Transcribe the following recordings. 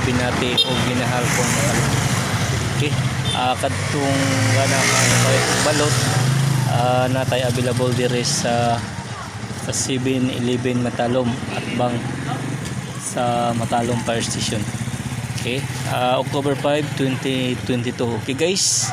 Binati o Ginahalcon, Matalom. Okay. Kadtong gana ka balot, natay available diri sa 7-Eleven Matalom at bang sa Matalom Fire Station. Okay. October 5, 2022. Okay, guys.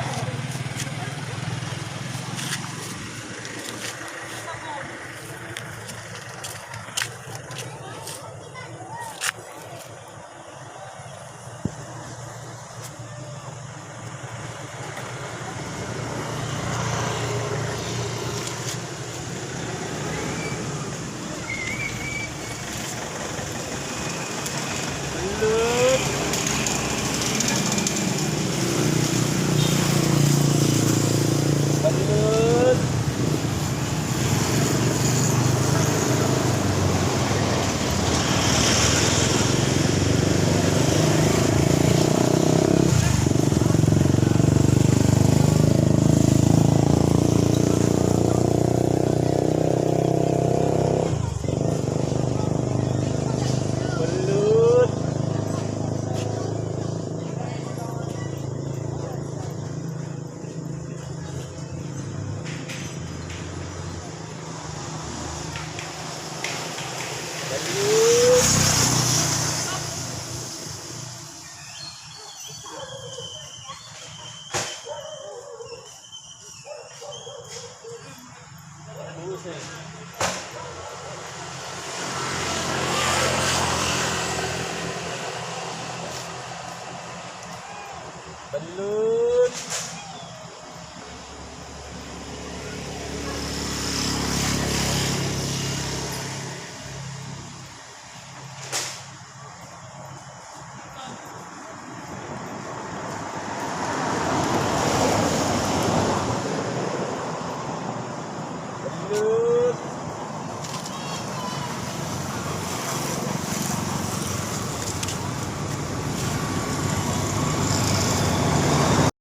Balot. Balot. Balot. Balot. Balot.